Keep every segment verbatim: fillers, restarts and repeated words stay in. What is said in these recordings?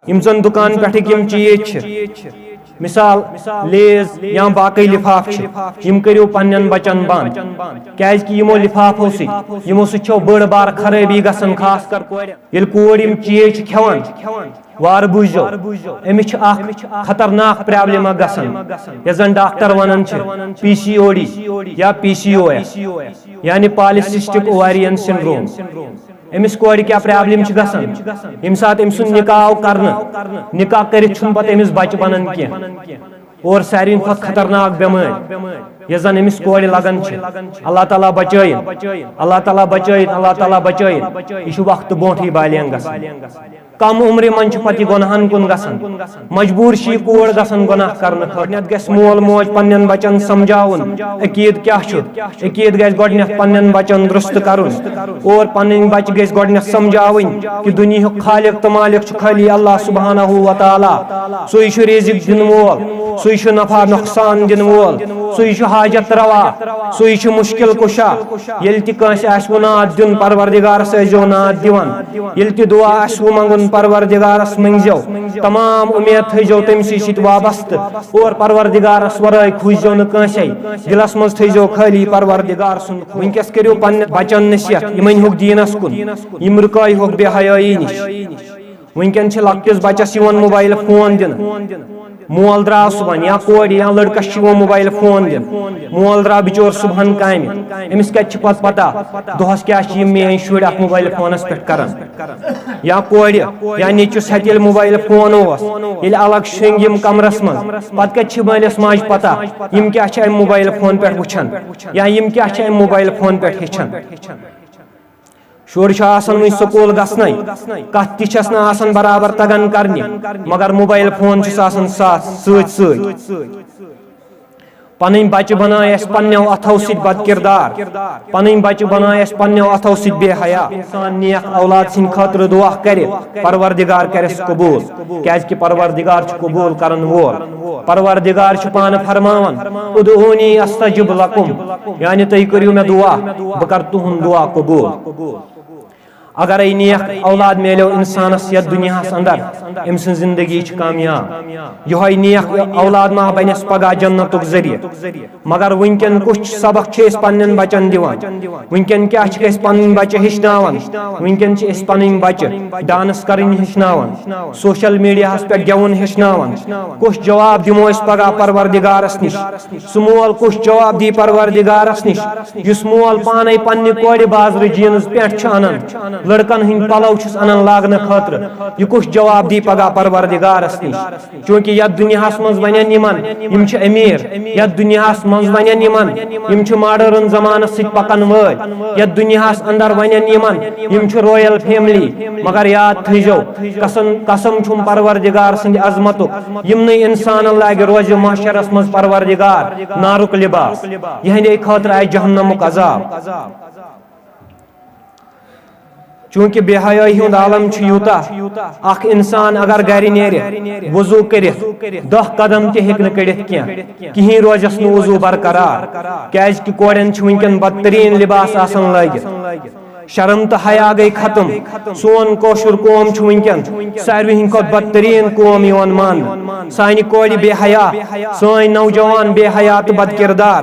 یِم زَن دُکان پٮ۪ٹھٕکۍ یِم چیٖز چھِ، مثال، لیز یا باقٕے لِفاف چھِ، یِم کٔرِو پننٮ۪ن بَچَن بنٛد، کیازِ کہِ یِمو لِفافو سۭتۍ، یِمو سۭتۍ چھو بٔڑ بار خرٲبی گژھان، خاص کر کورِ۔ ییٚلہِ کوٗر یِم چیٖز چھِ کھٮ۪وان، وارٕ بوٗزِو، أمِس چھِ اکھ خطرناک پرابلم اکھ گژھان، یَتھ زَن ڈاکٹر وَنان چھِ پی سی او ڈی یا پی سی او ایس، یعنی پالیسسٹک اوویرین سنڈروم۔ أمِس کورِ کیٛاہ پرابلم چھِ گژھان؟ ییٚمہِ ساتہٕ أمۍ سُنٛد نکاح آو کرنہٕ، نکاح کٔرِتھ چھُنہٕ پتہٕ أمِس بچہِ بنان کینٛہہ۔ اور ساروی کھۄتہٕ خطرناک بٮ۪مٲرۍ یۄس زن أمِس کورِ لگان چھِ، اللہ تعالیٰ بچٲیِن، اللہ تعالیٰ بچٲیِن، اللہ تعالیٰ بچٲیِن، یہِ چھُ وقتہٕ برونٛٹھٕے بالینگ گژھان۔ کم عمرِ منٛز چھُ پتہٕ یہِ گۄناہن کُن گژھان۔ مجبوٗر چھِ یہِ کوٗر گژھان گۄناہ کرنہٕ خٲطرٕ۔ گۄڈٕنٮ۪تھ گژھِ مول موج پننٮ۪ن بچن سمجھاوُن عقیٖد کیٛاہ چھُ۔ عقیٖد گژھِ گۄڈٕنٮ۪تھ پننٮ۪ن بچن درست کرُن، اور پنٕنۍ بچہِ گژھِ گۄڈٕنٮ۪تھ سمجھاوٕنۍ کہِ دُنیہُک خالق تہٕ مالک چھُ خٲلی اللہ سبحانہ و تعالیٰ۔ سُے چھُ رزق دِنہٕ وول، سُے چھُ نفع نۄقصان دِنہٕ وول، سُے چھُ حاجت روا، سُے چھُ مشکل کشا۔ ییٚلہِ تہِ کٲنٛسہِ آسِوٕ ناد دیُن، پروردگارس ٲسۍزیو ناد دِوان۔ ییٚلہِ تہِ دعا آسِوٕ منٛگُن، پروردگارس مٔنٛگزیو۔ تمام اُمید تھٲیزیو تٔمسٕے سۭتۍ وابستہٕ، اور پروردگارس ورٲے کھوٗژزیو نہٕ کٲنٛسے۔ دلس منٛز تھٲیزیو خٲلی پروردگار سُنٛد خوف۔ وٕنکیٚس کٔرِو پننہِ بچن نصیحت، یِم أنۍ ہوکھ دیٖنس کُن، یِم رُکٲے ہوکھ بے حیٲیی نِش۔ وٕنکیٚن چھِ لۄکٹِس بچس یِوان موبایل فون دِنہٕ۔ مول درٛاو صُبحن، یا کورِ یا لڑکس چھُ یِوان موبایل فون دِنہٕ۔ مول درٛاو بِچور صُبحن کامہِ، أمِس کتہِ چھِ پتہٕ پتہ دۄہس کیٛاہ چھِ یِم میٲنۍ شُرۍ اتھ موبایل فونس پٮ۪ٹھ کران؟ یا کورِ یا نیٚچوِس ہتہِ ییٚلہِ موبایل فون اوس، ییٚلہِ الگ شۄنٛگۍ یِم کمرس منٛز، پتہٕ کتہِ چھِ مٲلِس ماجہِ پتہ یِم کیٛاہ چھِ امہِ موبایل فون پٮ۪ٹھ وٕچھان یا یِم کیٛاہ چھِ امہِ موبایل فون پٮ۪ٹھ ہیٚچھان؟ شُر چھُ آسان وُنہِ سکوٗل گژھنَے، کَتھ تہِ چھَس نہٕ آسان برابر تَگان کَرنہِ، مگر موبایل فون چھُس آسان ساتھ سۭتۍ سۭتۍ۔ پَنٕنۍ بَچہٕ بَناے اَسہِ پَنٕنٮ۪و اَتھو سۭتۍ بد کِردار، پَنٕنۍ بَچہٕ بَناے اَسہِ پَنٕنٮ۪و اَتھو سۭتۍ بے حیا۔ اِنسان نیک اولاد سٕنٛدِ خٲطرٕ دُعا کَرِ، پروردگار کَرٮ۪س قبوٗل، کیٛازِ کہِ پروردگار چھُ قبوٗل کَرَن وول۔ پروردگار چھُ پانہٕ فرماوان، "ادعونی استجب لکم"، یعنی تُہۍ کٔرِو مےٚ دُعا، بہٕ کَرٕ تُہُنٛد دُعا قبوٗل۔ اگرے نیک اولاد میلیو اِنسانَس یَتھ دُنیاہَس اندر، أمۍ سٕنٛز زندگی چھِ کامیاب۔ یِہوٚے نیک اولاد ما بَنٮ۪س پگاہ جنتُک ذٔریعہٕ؟ مگر وٕنکٮ۪ن کُس سبق چھِ أسۍ پننٮ۪ن بچن دِوان؟ وٕنکٮ۪ن کیٛاہ چھِ أسۍ پنٕنۍ بچہِ ہیٚچھناوان؟ وٕنکٮ۪ن چھِ أسۍ پنٕنۍ بچہِ ڈانس کرٕنۍ ہیٚچھناوان، سوشل میڈیاہس پٮ۪ٹھ گٮ۪وُن ہیٚچھناوان۔ کُس جواب دِمو أسۍ پگاہ پروردگارس نِش؟ سُہ مول کُس جواب دی پروردگارس نِش، یُس مول پانے پننہِ کورِ بازرٕ جینز پینٹ چھُ انان، لڑکن ہٕنٛدۍ پلو چھُس انان لاگنہٕ خٲطرٕ؟ یہِ کُس جواب دی پگاہ پروردگارس نِش؟ چونکہ یتھ دنیاہس منٛز ونن یِمن، یِم چھِ امیر، یتھ دنیاہس منٛز ونن یِمن، یِم چھِ ماڈرن زمانس سۭتۍ پکن وٲلۍ، یتھ دنیاہس اندر ونن یِمن، یِم چھِ رویل فیملی۔ مگر یاد تھٲیزیو، قسم، قسم چھُم پروردگار سٕنٛدِ عظمتُک، یِمنٕے انسانن لاگہِ روزِ محشرس منٛز پروردگار نارُک لباس، یِہنٛدے خٲطرٕ آسہِ جہنمُک عذاب۔ چونکہ بے حیٲیی ہُنٛد عالم چھُ یوٗتاہ، اکھ انسان اگر گرِ نیرِ، وضو کٔرِتھ دَہ قدم تہِ ہیٚکہِ نہٕ کٔڑِتھ کینٛہہ، کِہیٖنۍ روزٮ۪س نہٕ وضو برقرار، کیازِ کہِ کورٮ۪ن چھُ وٕنکٮ۪ن بدتریٖن لباس آسان لٲگِتھ۔ شرم تہٕ حیا گٔے ختم۔ سون کٲشُر قوم چھُ وٕنکٮ۪ن ساروی ہٕنٛدِ کھۄتہٕ بدتریٖن قوم یِوان ماننہٕ۔ سانہِ کورِ بے حیا، سٲنۍ نوجوان بے حیا تہٕ بد کردار،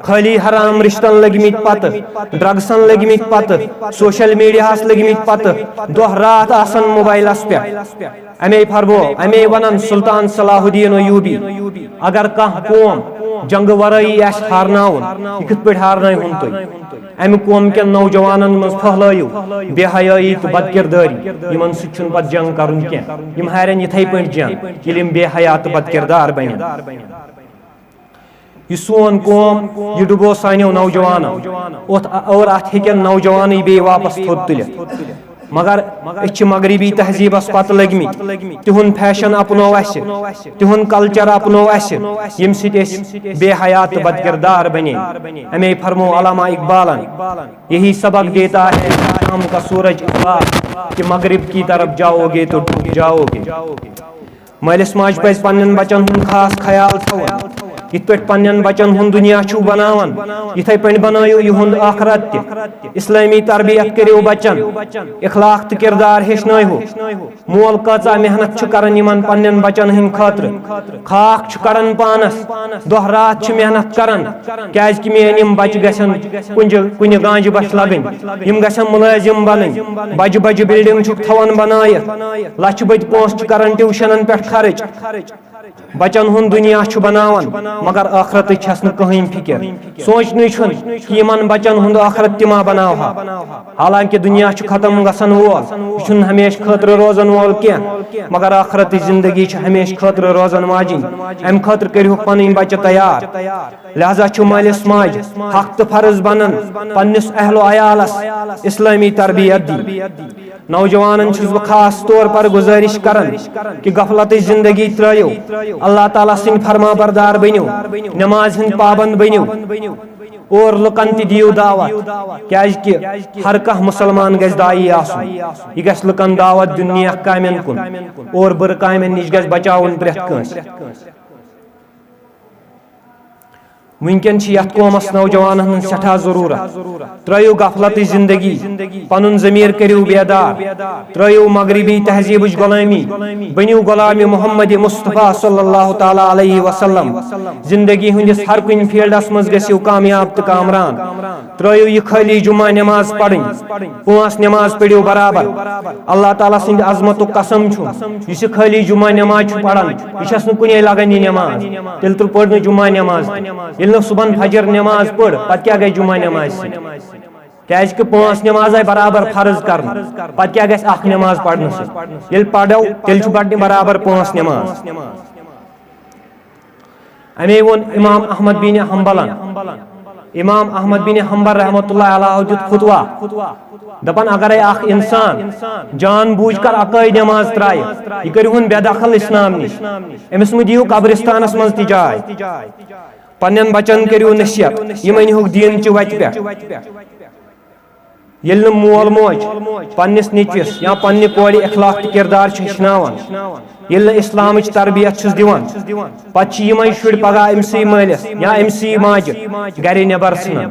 خٲلی حرام رشتن لٔگمٕتۍ پتہٕ، ڈرگسن لٔگمٕتۍ پتہٕ، سوشل میڈیاہس لٔگمٕتۍ پتہٕ، دۄہ راتھ آسان موبایلس پٮ۪ٹھ۔ امے فرمو، امے ونان سلطان صلاح الدین ایوبی، اگر کانٛہہ قوم جنگہٕ ورٲیی آسہِ ہارناوُن، یہِ کِتھ پٲٹھۍ ہارنٲوہُن تُہۍ؟ امہِ قوم کٮ۪ن نوجوانن منٛز پھٔہلٲیِو بے حیٲیی تہٕ بد کردٲری، یِمن سۭتۍ چھُنہٕ پتہٕ جنگ کرُن کینٛہہ۔ یِم ہارن یِتھے پٲٹھۍ جنگ، ییٚلہِ یِم بے حیا تہٕ بد کردار بنن۔ یہِ سون قوم، یہِ ڈُبو سانیو نوجوانو۔ اوتھ، اور اتھ ہیٚکن نوجوانٕے بیٚیہِ واپس تھوٚد تُلِتھ۔ مگر أسۍ چھِ مغربی تہذیٖبس پتہٕ لٔگمٕتۍ۔ تِہُنٛد فیشن اپنوو اسہِ، تِہُنٛد کلچر اپنوو اسہِ، ییٚمہِ سۭتۍ أسۍ بے حیا تہٕ بدکردار بنے۔ امے فرموو علامہ اقبالن، "یہی سبق دیتا ہے شام کا سورج ابھار، کہ مغرب کی طرف جاؤ گے تو ڈوب جاؤ گے۔" مٲلِس ماجہِ پزِ پننٮ۪ن بچن ہُنٛد خاص خیال تھاوُن۔ یِتھ پٲٹھۍ پننٮ۪ن بچن ہُنٛد دُنیا چھُو بناوان، یِتھے پٲٹھۍ بنٲیِو یِہُنٛد آخرت تہِ۔ اسلٲمی تربیت کٔرِو بچن، اخلاق تہٕ کردار ہیٚچھنٲیہُکھ۔ مول کۭژاہ محنت چھُ کران یِمن پننٮ۪ن بچن ہٕنٛدِ خٲطرٕ، خاک چھُ کڑان پانس، دۄہ راتھ چھِ محنت کران، کیازِ کہِ میٲنۍ یِم بچہِ گژھن کُنہِ کُنہِ گانجہِ بچھ لگٕنۍ، یِم گژھن مُلٲزِم بنٕنۍ، بجہِ بجہِ بلڈنگ چھُکھ تھاوان بنٲیِتھ، لچھِ بٔدۍ پونٛسہٕ چھُ کران ٹیوشنن پٮ۪ٹھ خرٕچ۔ بچن ہُنٛد دُنیا چھُ بناوان، مگر ٲخرتٕچ چھَس نہٕ کٕہٕنۍ فِکر۔ سونٛچنٕے چھُنہٕ کہِ یِمن بچن ہُنٛد ٲخرت تہِ ما بناوہا۔ حالانکہِ دُنیا چھُ ختم گژھن وول، یہِ چھُنہٕ ہمیشہٕ خٲطرٕ روزن وول کینٛہہ، مگر ٲخرتٕچ زندگی چھِ ہمیشہٕ خٲطرٕ روزن واجِنۍ۔ امہِ خٲطرٕ کٔرِہُکھ پنٕنۍ بچہِ تیار۔ لہذا چھُ مٲلِس ماجہِ حق تہٕ فرض بنان پننِس اہل و عیالس اسلٲمی تربیت دِنۍ۔ نوجوانن چھُس بہٕ خاص طور پر گزٲرش کران کہِ غفلتٕچ زندگی ترٲیِو، اللہ تعالیٰ سٕنٛدۍ فرما بردار بٔنِو، نماز ہٕنٛدۍ پابند بٔنِو اور لُکن تہِ دِیِو دعوت، کیازِ کہِ ہر کانٛہہ مسلمان گژھِ داعی آسُن۔ یہِ گژھِ لُکن دعوت دیُن نیک کامٮ۪ن کُن اور بُرٕ کامٮ۪ن نِش گژھِ بچاوُن پرٛٮ۪تھ کٲنٛسہِ۔ وٕنکٮ۪ن چھِ یتھ قومس نوجوانن ہٕنٛز سٮ۪ٹھاہ ضروٗرت۔ ترٲیِو غفلتٕچ زندگی، پنُن ضمیر کٔرِو بیدار، ترٲیِو مغربی تہذیبٕچ غلٲمی، بٔنِو غلامِ محمد مصطفیٰ صلی اللہ تعالیٰ علیہ وسلم۔ زندگی ہٕنٛدِس ہر کُنہِ فیلڈس منٛز گٔژھِو کامیاب تہٕ کامران۔ ترٲیِو یہِ خٲلی جمعہ نماز پرٕنۍ، پانٛژھ نماز پٔرِو برابر۔ اللہ تعالیٰ سٕنٛدِ عظمتُک قسم چھُم، یُس یہِ خٲلی جمعہ نماز چھُ پران، یہِ چھَس نہٕ کُنے لگان یہِ نماز۔ تیٚلہِ تہٕ پٔر نہٕ جمعہ نماز تہِ۔ ییٚلہِ نہٕ صبحن فجر نماز پٔر، پتہٕ کیٛاہ گٔے جمعہ نمازِ سۭتۍ؟ کیٛازِ کہِ پانٛژھ نماز آیہِ برابر فرض کرنہٕ، پتہٕ کیٛاہ گژھِ اکھ نماز پرنہٕ سۭتۍ؟ ییٚلہِ پرو، تیٚلہِ چھُ پرنہِ برابر پانٛژھ نماز۔ اَمے ووٚن امام احمد بن حنبلن۔ امام احمد بن حنبل رحمۃ اللہ علیہ دیُت فتوا، دپان اگرے اکھ انسان جان بوٗجھ کر اکٲے نماز ترایہِ، یہِ کٔرِہُن بے دخل اسلام نِش، أمِس مہٕ دِیِو قبرستانس منٛز تہِ جاے۔ پننٮ۪ن بچن کٔرِو نصیحت، یِم أنِہُکھ دیٖن چہِ وتہِ پٮ۪ٹھ۔ ییٚلہِ نہٕ مول موج پننِس نیٚچوِس یا پننہِ کورِ اخلاق تہٕ کردار چھُ ہیٚچھناوان، ییٚلہِ نہٕ اسلامٕچ تربیت چھُس دِوان، پتہٕ چھِ یِمے شُرۍ پگاہ أمسٕے مٲلِس یا أمسٕے ماجہِ گرِ نٮ۪بر ژھٕنان۔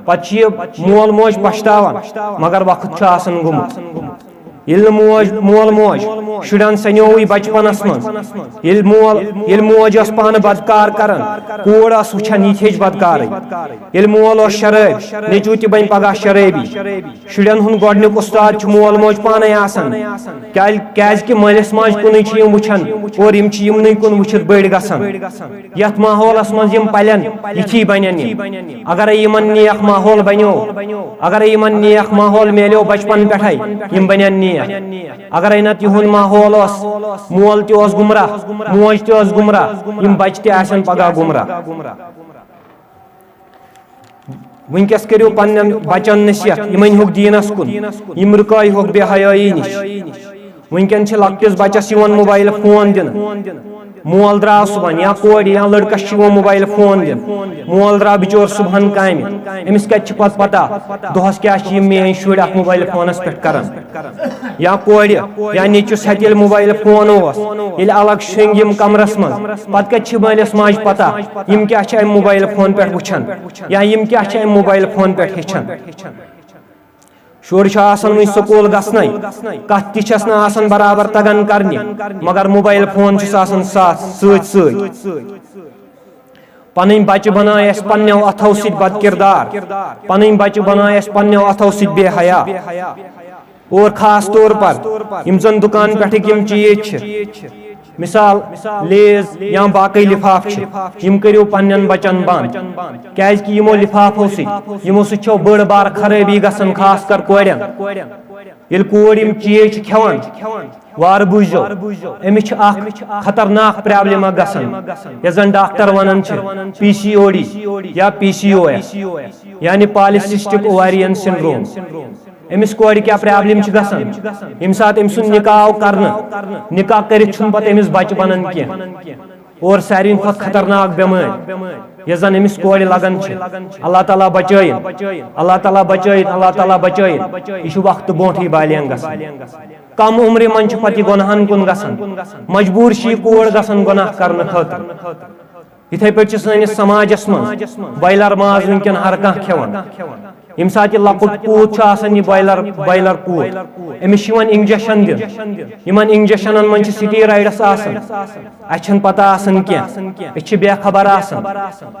پتہٕ چھُ یہِ مول موج پشتاوان، مگر وقت چھُ آسان گوٚمُت۔ ییٚلہِ نہٕ موج، مول موج شُرٮ۪ن سنیووٕے بچپنس منٛز، ییٚلہِ مول، ییٚلہِ موج ٲس پانہٕ بدکار کران، کوٗر ٲس وٕچھان یہِ تہِ ہیٚچھ بدکارٕے۔ ییٚلہِ مول اوس شرٲبۍ، نیٚچوٗ تہِ بنہِ پگاہ شرٲبی۔ شُرٮ۪ن ہُنٛد گۄڈٕنیُک اُستاد چھُ مول موج پانے آسان۔ کیٛازِ، کیٛازِ کہِ مٲلِس ماجہِ کُنُے چھِ یِم وٕچھان اور یِم چھِ یِمنٕے کُن وٕچھِتھ بٔڑۍ گژھان۔ یتھ ماحولس منٛز یِم پلن، یِتھی بنن یِم۔ اگرے یِمن نیک ماحول بنیو، اگرے یِمن نیک ماحول میلیو بچپن پٮ۪ٹھے، یِم بنن نیک۔ اگرے نتہٕ یِہُنٛد ماحول اوس، مول تہِ اوس گمراہ، موج تہِ ٲس گمراہ، یِم بچہِ تہِ آسن پگاہ گمراہ۔ وٕنکیٚس کٔرِو پننٮ۪ن بچن نصیحت، یِم أنۍ ہُکھ دیٖنس کُن، یِم رُکٲے ہُکھ بے حیٲیی نِش۔ وٕنکیٚن چھِ لۄکٹِس بچس یِوان موبایل فون دِنہٕ۔ مول درٛاو صُبحن یا کورِ یا لٔڑکس چھُ یِوان موبایل فون دِنہٕ۔ مول درٛاو بِچور صُبحن کامہِ، أمِس کتہِ چھِ پتہٕ پتہ دۄہس کیٛاہ چھِ یِم میٲنۍ شُرۍ اتھ موبایل فونس پٮ۪ٹھ کران؟ یا کورِ یا نیٚچوِس ہٮ۪تہِ ییٚلہِ موبایل فون اوس، ییٚلہِ الگ شۄنٛگۍ یِم کمرس منٛز، پتہٕ کتہِ چھِ مٲلِس ماجہِ پتہ یِم کیٛاہ چھِ امہِ موبایل فون پٮ۪ٹھ وٕچھان یا یِم کیٛاہ چھِ امہِ موبایل فون پٮ۪ٹھ ہیٚچھان؟ شُر چھُ آسان وُنہِ سکوٗل گژھنَے، کَتھ تہِ چھَس نہٕ آسان برابر تَگان کَرنہِ، مگر موبایل فون چھُس آسان ساتھ سۭتۍ سۭتۍ۔ پَنٕنۍ بَچہٕ بَنایہِ اَسہِ پَنٕنٮ۪و اَتھو سۭتۍ بد کِردار، پَنٕنۍ بَچہٕ بَنایہِ اَسہِ پَنٕنٮ۪و اَتھو سۭتۍ بے حیا۔ اور خاص طور پر یِم زَن دُکان پٮ۪ٹھٕکۍ یِم چیٖز چھِ، مثال، لیز یا باقٕے لفاف چھِ، یِم کٔرِو پننٮ۪ن بچن بنٛد، کیازِ کہِ یِمو لفافو سۭتۍ، یِمو سۭتۍ چھو بٔڑ بار خرٲبی گژھان، خاص کر کورٮ۪ن۔ ییٚلہِ کور یِم چیٖز چھِ کھٮ۪وان، وارٕ بوٗزِو، أمِس چھِ اکھ خطرناک پرابلم اکھ گژھان، یتھ زن ڈاکٹر ونان چھِ پی سی او ڈی یا پی سی او ایس، یعنی پالیسسٹک اوویرین سنڈروم۔ أمِس کورِ کیٛاہ پرابلم چھِ گژھان؟ ییٚمہِ ساتہٕ أمۍ سُنٛد نکاح آو کرنہٕ، نکاح کٔرِتھ چھُنہٕ پتہٕ أمِس بچہِ بنان کینٛہہ۔ اور ساروی کھۄتہٕ خطرناک بٮ۪مٲرۍ، یۄس زن أمِس کورِ لگان چھِ، اللہ تعالیٰ بچٲیِن، اللہ تعالیٰ بچٲیِن، اللہ تعالیٰ بچٲیِن۔ یہِ چھُ وقتہٕ برونٛٹھٕے بالینغ گژھان۔ کم عمرِ منٛز چھُ پتہٕ یہِ گۄناہن کُن گژھان۔ مجبوٗر چھِ یہِ کور گژھان گۄناہ کرنہٕ خٲطرٕ۔ یِتھے پٲٹھۍ چھِ سٲنِس سماجس منٛز بۄیلر ماز وٕنکیٚن ہر کانٛہہ کھٮ۪وان۔ ییٚمہِ ساتہٕ یہِ لۄکُٹ پوٗت چھُ آسان، یہِ بۄیلر بۄیلر پوٗت، أمِس چھِ یِوان انجیکشن دِنہٕ۔ یِمن انجیکشنن منٛز چھِ سٹیرایڈس آسان۔ اسہِ چھنہٕ پتہ آسان کینٛہہ، أسۍ چھِ بے خبر آسان۔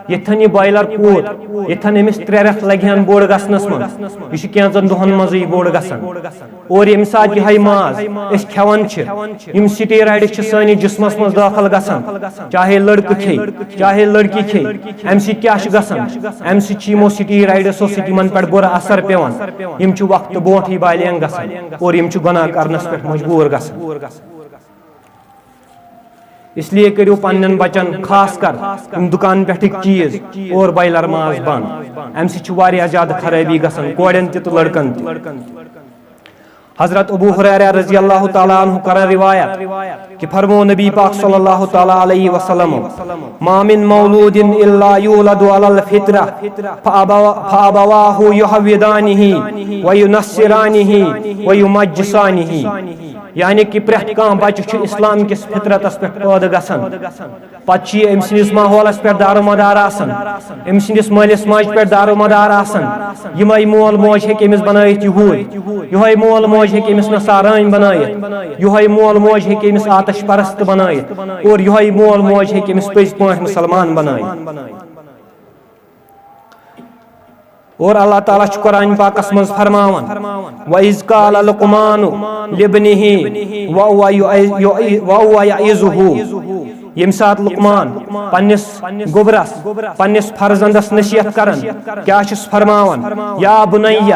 ییٚتھن یہِ بۄیلر پوٗت، ییٚتھن أمِس ترٛےٚ رٮ۪تھ لگہِ ہن بوٚڑ گژھنس منٛز، یہِ چھُ کینٛژن دۄہن منٛزٕے بوٚڑ گژھان۔ اور ییٚمہِ ساتہٕ یِہوٚے ماز أسۍ کھٮ۪وان چھِ، یِم سٹیرایڈٕز چھِ سٲنِس جسمس منٛز دٲخل گژھان، چاہے لڑکہٕ کھیٚیہِ، چاہے لڑکی کھیٚیہِ، امہِ سۭتۍ کیٛاہ چھُ گژھان؟ امہِ سۭتۍ چھُ یِمو سٹیرایڈسو سۭتۍ یِمن پٮ۪ٹھ بُرٕ اثر پٮ۪وان۔ یِم چھِ وقتہٕ برونٛٹھٕے بالغ گژھان اور یِم چھِ گۄناہ کرنس پٮ۪ٹھ مجبوٗر گژھان۔ اس لیے کٔرِو پننٮ۪ن بچن، خاص کر یِم دُکان پٮ۪ٹھٕکۍ چیٖز اور بۄیلر ماز بنٛد۔ امہِ سۭتۍ چھِ واریاہ زیادٕ خرٲبی گژھان کورٮ۪ن تہِ تہٕ لڑکن تہِ۔ حضرت ابو ہریرہ رضی اللہ تعالیٰ عنہ کران روایت کہ فرمو نبی پاک صلی اللہ تعالیٰ علیہ وسلم، ما من مولود الا یولد علی الفطرہ فابوا- فابواہ یحودانہ وینصرانہ ویمجسانہ۔ یعنی کہ پرٛٮ۪تھ کانٛہہ بچہِ چھُ اسلام کِس فطرتس پٮ۪ٹھ پٲدٕ گژھان۔ پتہٕ چھُ یہِ أمۍ سٕنٛدِس ماحولس پٮ۪ٹھ دارومدار آسان، أمۍ سٕنٛدِس مٲلِس ماجہِ پٮ۪ٹھ دارومدار آسان۔ یِمے مول موج ہیٚکہِ أمِس بنٲیِتھ یہوٗدۍ، یِہوے مول موج ہیٚکہِ أمِس نصارٲنۍ بنٲیِتھ، یِہوے مول موج ہیٚکہِ أمِس آتش پرست بنٲیِتھ، اور یِہوے مول موج ہیٚکہِ أمِس پٔزۍ پٲٹھۍ مُسلمان بنٲیِتھ۔ اور اللہ تعالیٰ چھُ قرآن پاکس منٛز فرماوان، وَإِذْ قَالَ لُقْمَانُ لِابْنِهِ وَهُوَ يَعِظُهُ۔ ییٚمہِ ساتہٕ لقمان پننِس گوٚبرس، پننِس فرزندس نصیحت کران، کیٛاہ چھُس فرماوان؟ یا بُنَیَّ،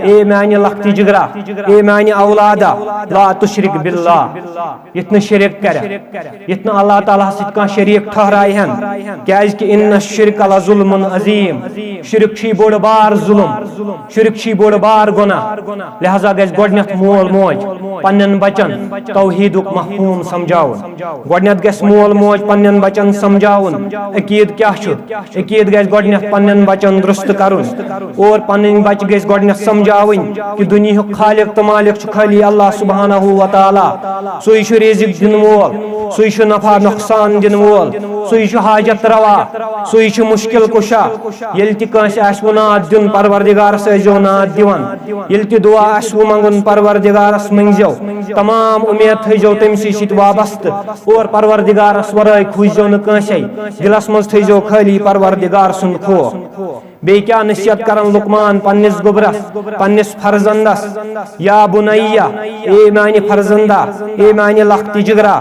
اے میانہِ لۄکٹہِ جگرا، اے میانہِ اولادا، لا تُشرِک باللہ، یِتھ نہٕ شرک کرکھ، یِتھ نہٕ اللہ تعالیٰ ہس سۭتۍ کانٛہہ شریٖک ٹھہرایہِ ہن، کیازِ کہِ اِنَّ الشِّرْکَ لَظُلْمٌ عَظِیمٌ، شرک چھُ بوٚڑ بار ظلم، شرک چھُ بوٚڑ بار گۄناہ۔ لہذا گژھِ گۄڈٕنیتھ مول موج پننٮ۪ن بچن توحیدُک مفہوم سمجھاوُن۔ گۄڈٕنیتھ گژھِ مول موج پننٮ۪ن بچن سمجھاوُن عقیٖد کیٛاہ چھُ۔ عقیٖد گژھِ گۄڈٕنیتھ پننٮ۪ن بچن درست کرُن اور پنٕنۍ بچہِ گژھِ گۄڈٕنیتھ سمجھاوٕنۍ کہِ دُنیہُک خالق تہٕ مالک چھُ خٲلی اللہ سبحانہ و تعالیٰ۔ سُے چھُ رزق دِنہٕ وول، سُے چھُ نفع نۄقصان دِنہٕ وول، سُے چھُ حاجت روا، سُے چھُ مشکل کشا۔ ییٚلہِ تہِ کٲنٛسہِ آسہِ وُ ناد دیُن، پروردگارس ٲسۍزیو ناد دِوان۔ ییٚلہِ تہِ دعا آسہِ وُ منٛگُن، پروردگارس مٔنٛگزیو۔ تمام امید تھٲیزیو تٔمۍ سٕے سۭتۍ وابستہٕ اور پروردگارس ورٲے کھوٗژزیو نہٕ کٲنٛسے۔ دلس منٛز تھٲیزیو خٲلی پروردگار سُنٛد خوف۔ بیٚیہِ کیٛاہ نصیحت کرن لقمان پننِس گوٚبرس، پننِس فرزندس؟ یا بُنَیَّ، اے میانہِ فرزندا، اے میانہِ لۄکٹہِ جگرا،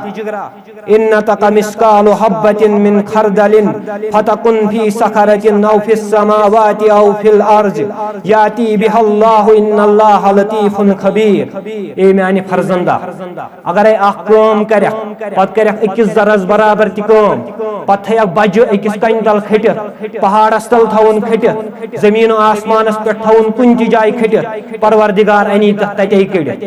اِنَّ تَکَ مِثْقَالُ حَبَّةٍ مِنْ خَرْدَلٍ فَتَكُنْ فِي صَخْرَةٍ أَوْ فِي السَّمَاوَاتِ أَوْ فِي الْأَرْضِ يَأْتِ بِهَا اللَّهُ إِنَّ اللَّهَ لَطِيفٌ خَبِيرٌ۔ اے میانہِ فرزندا، اگرے اکھ کٲم کرکھ، پتہٕ کرکھ أکِس ذرس برابر تہِ کٲم، پتہٕ تھایکھ بجہِ أکِس کنہِ تل کھٔٹِتھ، پہاڑس تل تھاوُن کھٔٹِتھ، زمین و آسمانس پٮ۪ٹھ تھاوُن کُنہِ تہِ جایہِ کھٔٹِتھ، پروردگار انی تتھ تتے کٔڑِتھ۔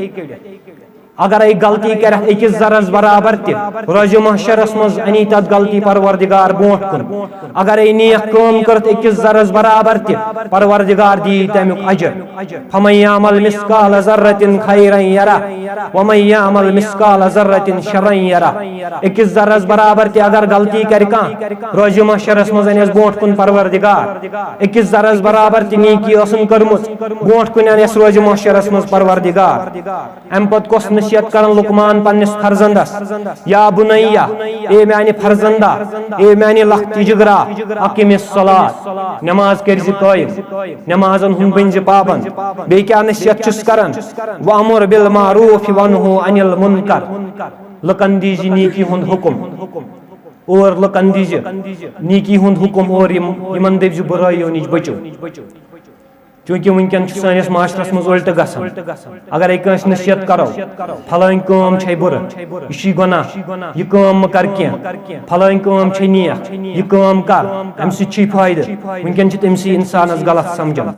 اگرے غلطی کرکھ أکِس ذرس برابر تہِ، روزِ محشرس منٛز انی تتھ غلطی پروردگار برونٛٹھ کُن۔ اگرے نیک کٲم کٔرتھ أکِس ذرس برابر تہِ، پروردگار دی تمیُک اجر۔ فَمَنْ يَعْمَلْ مِثْقَالَ ذَرَّةٍ خَيْرًا يَرَهُ وَمَنْ يَعْمَلْ مِثْقَالَ ذَرَّةٍ شَرًّا يَرَهُ۔ أکِس ذرس برابر تہِ اگر غلطی کرِ کانٛہہ، روزِ محشرس منٛز انٮ۪س برونٛٹھ کُن پروردگار۔ أکِس ذرس برابر تہِ نیکی ٲسٕن کٔرمٕژ، برونٛٹھ کُن انٮ۪س روزِ محشرس منٛز پروردگار۔ امہِ پتہٕ کۄس نصیحت کرن لقمان پننِس فرزندس؟ یا بُنَیَّ، اے میانہِ فرزندا، اے میانہِ لۄکٹہِ جگرا، اقم الصلاۃ، نماز کٔرزِ قٲیِم، نمازن ہُنٛد بٔنزِ پابند۔ بیٚیہِ کیٛاہ نصیحت چھُس کران؟ وَأَمُرْ بِالْمَعْرُوفِ وَانْهَ عَنِ الْمُنْكَرِ، لُکن دیٖزِ نیکی ہُنٛد حُکم اور لُکن دیٖزِ نیکی ہُنٛد حُکم اور یِم، یِمن دٔپزِ بُرٲیو نِش بٔچِو۔ چوٗنٛکہِ وٕنکیٚن چھُ سٲنِس معاشرس منٛز اُلٹہٕ گژھان۔ اگرے کٲنٛسہِ نصیحت کرو، فلٲنۍ کٲم چھے بُرٕ، یہِ چھُے گۄناہ، یہِ کٲم مہٕ کر کینٛہہ، فلٲنۍ کٲم چھے نیک، یہِ کٲم کر، امہِ سۭتۍ چھُے فٲیدٕ۔ وٕنکیٚن چھِ تٔمسٕے انسانس غلط سمجھان۔